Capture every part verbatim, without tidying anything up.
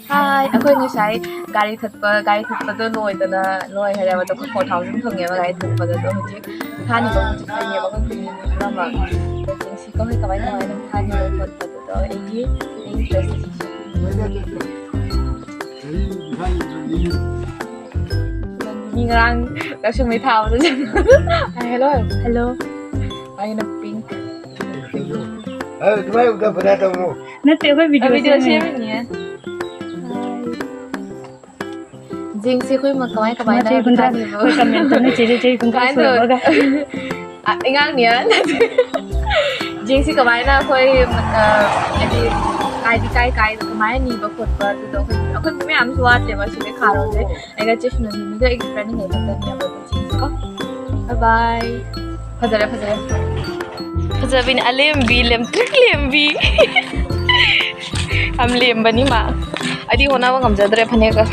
ꯍꯥꯏ, ꯑꯩꯈꯣꯏ ꯉꯁꯥꯏ ꯒꯥꯔꯤ ꯊꯠꯄ, ꯒꯥꯔꯤ ꯊꯠꯄꯗꯣ ꯂꯣꯏꯗꯅ ꯂꯣꯏꯈꯔꯦꯕ꯫ ꯑꯗꯣ ꯑꯩꯈꯣꯏ ꯐꯣꯔ ꯊꯥꯎꯖꯟ ꯐꯪꯉꯦꯕ ꯒꯥꯔꯤ ꯊꯠꯄꯗ꯫ ꯑꯗꯣ ꯍꯧꯖꯤꯛ ꯊꯥꯅꯤꯕ ꯍꯧꯖꯤꯛ ꯆꯠꯂꯦꯕ ꯑꯩꯈꯣꯏ ꯈꯨꯟꯒꯤ ꯃꯤ ꯄꯨꯝꯅꯃꯛ꯫ ꯑꯗꯣ ꯌꯦꯡꯁꯤꯀꯣ ꯍꯣꯏ ꯀꯃꯥꯏ ꯀꯃꯥꯏꯅ ꯊꯥꯅꯤꯕ ꯈꯣꯠꯄꯗꯨꯗꯣ ꯑꯩꯒꯤ ꯑꯩꯒꯤ ꯗ꯭ꯔꯦꯁ꯫ ꯃꯤ ꯉꯔꯥꯡ ꯂꯧꯁꯤꯡ ꯃꯩ ꯊꯥꯕꯗ ꯍꯦꯜꯂꯣ꯫ ꯍꯦꯜꯂꯣ꯫ ꯑꯩꯅ ꯄꯤꯡ꯫ ꯅꯠꯇꯦ, ꯑꯩꯈꯣꯏ ꯚꯤꯗꯤꯑꯣ ꯚꯤꯗꯤꯑꯣ ꯁꯦꯝꯃꯤꯅꯦ꯫ ꯁꯦꯝꯃꯤꯅꯦ꯫ ꯌꯦꯡꯁꯤ ꯑꯩꯈꯣꯏ ꯃ-, ꯀꯃꯥꯏ ꯀꯃꯥꯏꯅ ꯆꯍꯤ ꯀꯨꯟꯊ꯭ꯔꯥ, ꯍꯥꯏꯕ ꯑꯩꯈꯣꯏ ꯀꯃꯦꯟꯇꯅ ꯆꯦꯁꯦ ꯆꯍꯤ ꯀꯨꯟꯊ꯭ꯔꯥ ꯀꯃꯥꯏꯅ ꯁꯨꯔꯕꯒ꯫ ꯑ, ꯑꯉꯥꯡꯅꯤ ꯍꯥꯏꯅ꯫ ꯌꯦꯡꯁꯤ ꯀꯃꯥꯏꯅ ꯑꯩꯈꯣꯏ, ꯑ, ꯍꯥꯏꯗꯤ ꯀꯥꯏꯗꯤ ꯀꯥꯏ ꯀꯥꯏꯗ ꯀꯃꯥꯏꯅ ꯅꯤꯕ ꯈꯣꯠꯄ ꯑꯗꯨꯗꯣ ꯑꯩꯈꯣꯏ, ꯑꯩꯈꯣꯏ ꯃꯤ ꯃꯌꯥꯝꯁꯨ ꯋꯥꯠꯇꯦꯕ ꯁꯤꯗꯩ ꯈꯥꯔꯣꯟꯁꯦ꯫ ꯑꯩꯒ ꯆꯦ ꯁꯨꯅꯟꯗꯤꯒ ꯑꯩꯒꯤ ꯐ꯭ꯔꯦꯟ ꯉꯥꯛꯇꯅꯦꯕ꯫ ꯑꯗꯨ ꯌꯦꯡꯁꯤꯀꯣ꯫ ꯕꯥꯏ ꯕꯥꯏ꯫ ꯐꯖꯔꯦ, ꯐꯖꯔꯦ꯫ ꯐꯖꯕꯤꯅꯤ, ꯑꯂꯦꯝꯕꯤ, ꯂꯦꯝꯇ꯭ꯔꯤꯛ ꯂꯦꯝꯕꯤ꯫ ꯌꯥꯝ ꯂꯦꯝꯕꯅꯤ ꯃꯥ꯫ ꯑꯩꯗꯤ ꯍꯣꯠꯅꯕ ꯉꯝꯖꯗ꯭ꯔꯦ ꯐꯅꯦꯛꯀ꯫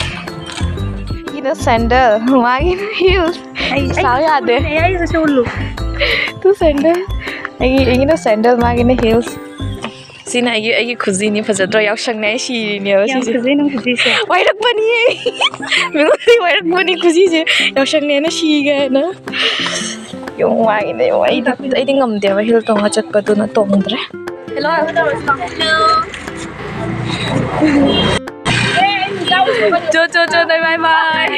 ꯑꯩꯒꯤꯅ ꯁꯦꯟꯗꯜ, ꯃꯥꯒꯤꯅ ꯍꯤꯜꯁ꯫ ꯑꯩ, ꯑꯩ ꯁꯥꯎ ꯌꯥꯗꯦ꯫ ꯑꯩ, ꯑꯩ ꯁꯤ ꯎꯠꯂꯨ꯫ Two sandal. ꯑꯩꯒꯤ, ꯑꯩꯒꯤꯅ ꯁꯦꯟꯗꯜ, ꯃꯥꯒꯤꯅ ꯍꯤꯜꯁ꯫ ꯁꯤꯅ ꯑꯩꯒꯤ, ꯑꯩꯒꯤ ꯈꯨꯖꯤꯅꯤ, ꯐꯖꯗ꯭ꯔꯣ? ꯌꯥꯎꯁꯪꯅ ꯑꯩ ꯁꯤꯔꯤꯅꯦꯕ ꯌꯥꯝ ꯁꯤꯁꯦ꯫ ꯐꯖꯩ ꯅꯪ ꯈꯨꯖꯤꯁꯦ꯫ ꯋꯥꯏꯔꯛꯄꯅꯤꯌꯦ꯫ ꯃꯤꯉꯣꯟꯗꯒꯤ ꯋꯥꯏꯔꯛꯄꯅꯤ ꯈꯨꯖꯤꯁꯦ꯫ ꯌꯥꯎꯁꯪꯅꯦꯅ ꯁꯤꯒꯦꯅ꯫ ꯌꯥꯝ ꯋꯥꯏꯅꯦ, ꯑꯩꯗꯤ, ꯑꯩꯗꯤ ꯉꯝꯗꯦꯕ ꯍꯤꯜ ꯇꯣꯡꯉ ꯆꯠꯄꯗꯨꯅ ꯇꯣꯡꯗ꯭ꯔꯦ꯫ ꯍꯦꯜꯂꯣ꯫ ꯆꯣ, ꯆꯣ, ꯆꯣ, ꯅꯣꯏ ꯕꯥꯏ ꯕꯥꯏ꯫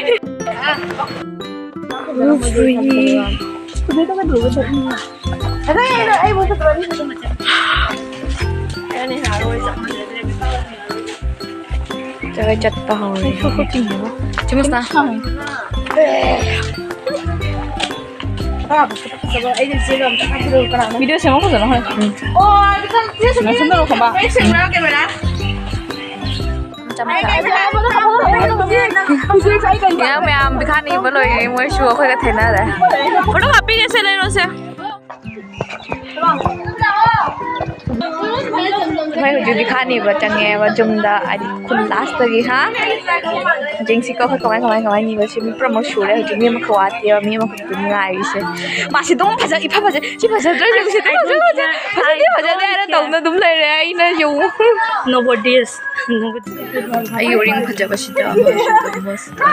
ꯆꯠꯄ ꯍꯧꯔꯦ꯫ ꯆꯨꯝꯃꯁꯅ꯫ ꯚꯤꯗꯤꯑꯣ ꯁꯦꯝꯃꯣ ꯐꯖꯅ ꯍꯣꯏ꯫ ꯎꯝ꯫ ꯅꯁꯝꯗꯧꯔꯣ ꯈꯣꯝꯕ꯫ ꯑꯉꯥꯡ ꯃꯌꯥꯝ ꯄꯤꯈꯥ ꯅꯤꯕ ꯂꯣꯏꯔꯦ, ꯃꯣꯏꯁꯨ ꯑꯩꯈꯣꯏꯒ ꯊꯦꯡꯅꯔꯦ꯫ ꯐꯣꯇꯣ ꯀꯥꯞꯄꯤꯒꯦꯁꯦ, ꯂꯩꯔꯣꯁꯦ꯫ ꯑꯩꯈꯣꯏ ꯍꯧꯖꯤꯛ ꯕꯤꯈꯥ ꯅꯤꯕ ꯆꯪꯉꯦꯕ ꯌꯨꯝꯗ, ꯍꯥꯏꯗꯤ ꯈꯨꯟ ꯂꯥꯁꯇꯒꯤ, ꯍꯥ? ꯌꯦꯡꯁꯤꯀꯣ ꯑꯩꯈꯣꯏ ꯀꯃꯥꯏ ꯀꯃꯥꯏ ꯀꯃꯥꯏ ꯅꯤꯕ꯫ ꯁꯤ ꯃꯤ ꯄꯨꯝꯅꯃꯛ ꯁꯨꯔꯦ ꯍꯧꯖꯤꯛ, ꯃꯤ ꯑꯃꯈꯛ ꯋꯥꯠꯇꯦꯕ, ꯃꯤ ꯑꯃꯈꯛꯇꯅꯤ ꯉꯥꯏꯔꯤꯁꯦ꯫ ꯃꯥꯁꯤ ꯑꯗꯨꯝ ꯐꯖ, ꯏꯐ ꯐꯖ, ꯁꯤ ꯐꯖꯗ꯭ꯔꯥ ꯌꯦꯡꯉꯨꯁꯦ, ꯑꯗꯨꯝ ꯐꯖ, ꯐꯖ, ꯐꯖꯗꯦ, ꯐꯖꯗꯦ ꯍꯥꯏꯅ ꯇꯧꯅ ꯑꯗꯨꯝ ꯂꯩꯔꯦ꯫ ꯑꯩꯅ ꯌꯦꯡꯉꯨ꯫ Nobody's. ꯑꯩꯒꯤ ꯎꯔꯤꯡ ꯐꯖꯕꯁꯤꯗ ꯑꯃꯁꯨ ꯄꯨꯟꯕꯁꯤꯗ꯫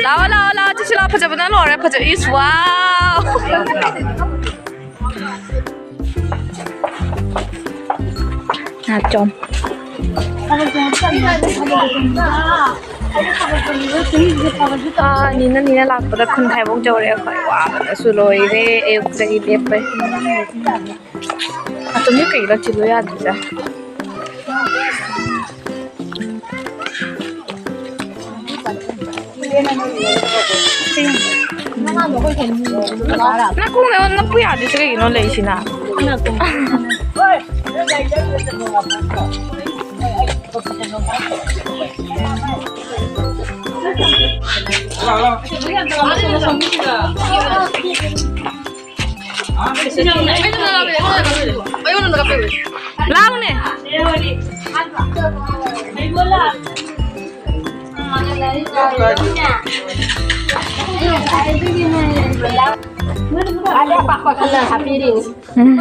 ꯂꯥꯛꯑꯣ, ꯂꯥꯛꯑꯣ, ꯂꯥꯛꯑꯣ, ꯆꯠꯁꯤ ꯂꯥꯛꯑꯣ, ꯐꯖꯕꯅ ꯂꯣꯏꯔꯦ, ꯐꯖ-, ꯏꯁ, wow! ꯅꯥꯆꯣꯝ꯫ ꯑꯥ, ꯅꯤꯅ ꯅꯤꯅ ꯂꯥꯛꯄꯗ ꯈꯨꯟ ꯈꯥꯏꯕꯣꯛ ꯌꯧꯔꯦ ꯑꯩꯈꯣꯏ꯫ ꯋꯥꯕꯅꯁꯨ ꯂꯣꯏꯔꯦ, ꯑꯌꯨꯛꯇꯒꯤ ꯂꯦꯞꯄꯩ꯫ ꯑꯗꯨꯝ ꯀꯩꯗ ꯆꯤꯜꯂꯨ ꯌꯥꯗ꯭ꯔꯤꯁꯦ꯫ ꯅꯥꯀꯣꯡꯅ ꯅꯞꯄꯨ ꯌꯥꯗ꯭ꯔꯤꯁꯦ ꯀꯩꯒꯤꯅꯣ ꯂꯩꯁꯤꯅ? ꯂꯥꯎꯅꯦ꯫ ꯎꯝ꯫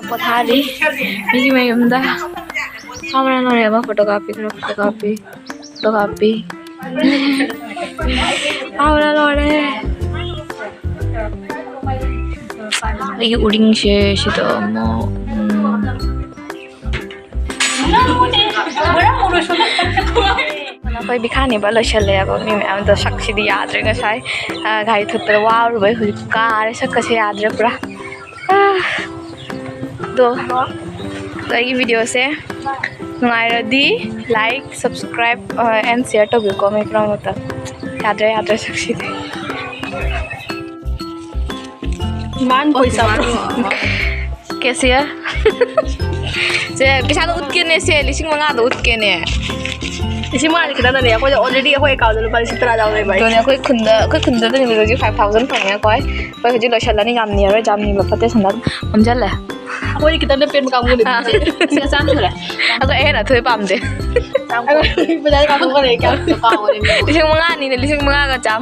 ꯄꯣꯊꯥꯔꯤ ꯃꯤꯒꯤ ꯃꯌꯨꯝꯗ꯫ ꯐꯝꯔ ꯂꯣꯏꯔꯦ꯫ ꯑꯃ photo ꯀꯥꯞꯄꯤ, ꯈꯔ photo ꯀꯥꯞꯄꯤ, photo ꯀꯥꯞꯄꯤ꯫ ꯐꯝꯔ ꯂꯣꯏꯔꯦ꯫ ꯑꯩꯒꯤ ꯎꯔꯤꯡꯁꯦ ꯁꯤꯗ ꯑꯃꯨꯛ, ꯎꯝ꯫ ꯑꯩꯈꯣꯏ ꯕꯤꯈꯥꯅꯤꯕ ꯂꯣꯏꯁꯜꯂꯦꯕ꯫ ꯃꯤ ꯃꯌꯥꯝꯗꯣ ꯁꯛꯁꯤꯗꯤ ꯌꯥꯗ꯭ꯔꯦ꯫ ꯉꯁꯥꯏ, ꯑ, ꯒꯥꯔꯤ ꯊꯣꯠꯄꯗ ꯋꯥꯔꯨꯕꯩ ꯍꯧꯖꯤꯛ ꯀꯥꯔꯦ꯫ ꯁꯛꯀꯁꯦ ꯌꯥꯗ꯭ꯔꯦ ꯄꯨꯔꯥ꯫ ꯑ, ꯑꯗꯣ ꯑꯩꯒꯤ videoꯁꯦ ꯅꯨꯡꯉꯥꯏꯔꯗꯤ like, subscribe, ꯑ, and share ꯇꯧꯕꯤꯌꯨꯀꯣ, ꯃꯤ ꯄꯨꯝꯅꯃꯛꯇ꯫ ꯌꯥꯗ꯭ꯔꯦ, ꯌꯥꯗ꯭ꯔꯦ ꯁꯛꯁꯤꯗꯤ꯫ ꯏꯃꯥꯟ ꯄꯩꯁꯥ꯫ ꯀꯦꯁꯤꯌꯔ꯫ ꯁꯦ, ꯄꯩꯁꯥꯗꯣ ꯎꯠꯀꯦꯅꯦ꯫ ꯁꯦ, ꯂꯤꯁꯤꯡ ꯃꯉꯥꯗꯣ ꯎꯠꯀꯦꯅꯦ꯫ ꯂꯤꯁꯤꯡ ꯃꯉꯥꯗꯤ ꯈꯤꯇꯪꯗꯅꯦ꯫ ꯑꯩꯈꯣꯏꯗ already ꯑꯩꯈꯣꯏ account ꯗ ꯂꯨꯄꯥ ꯂꯤꯁꯤꯡ ꯇꯔꯥ ꯌꯥꯎ ꯂꯩꯕ ꯑꯩ꯫ ꯑꯗꯨꯅꯦ, ꯑꯩꯈꯣꯏ ꯈꯨꯟꯗ, ꯑꯩꯈꯣꯏ ꯈꯨꯟꯗꯗ ꯅꯨꯃꯤꯠ ꯍꯧꯖꯤꯛ five thousand ꯐꯪꯉꯦ ꯑꯩꯈꯣꯏ꯫ ꯑꯩꯈꯣꯏ ꯍꯧꯖꯤꯛ ꯂꯣꯏꯁꯜꯂꯅꯤ꯫ ꯌꯥꯝ ꯅꯤꯔꯣꯏ, ꯌꯥꯝ ꯅꯤꯕ ꯐꯠꯇꯦ꯫ ꯁꯟꯗ ꯅꯝꯁꯤꯜꯂꯦ꯫ ꯑꯩꯈꯣꯏꯗꯤ ꯈꯤꯇꯪꯗ ꯄꯦꯟꯕ ꯀꯥꯡꯕꯨꯅꯦ꯫ ꯑꯥ꯫ ꯂꯤꯁꯤꯡ ꯑꯆꯥꯝ ꯁꯨꯔꯦ꯫ ꯑꯩꯈꯣꯏ ꯑꯍꯦꯟ ꯑꯊꯣꯏ ꯄꯥꯝꯗꯦ꯫ ꯄꯩꯁꯥ ꯀꯥꯞꯊꯣꯛꯈ꯭ꯔꯦ, ꯀꯌꯥꯝ ꯀꯥꯎꯔꯦ ꯃꯤ꯫ ꯂꯤꯁꯤꯡ ꯃꯉꯥꯅꯤꯅꯦ, ꯂꯤꯁꯤꯡ ꯃꯉꯥꯒ ꯆꯥꯝ꯫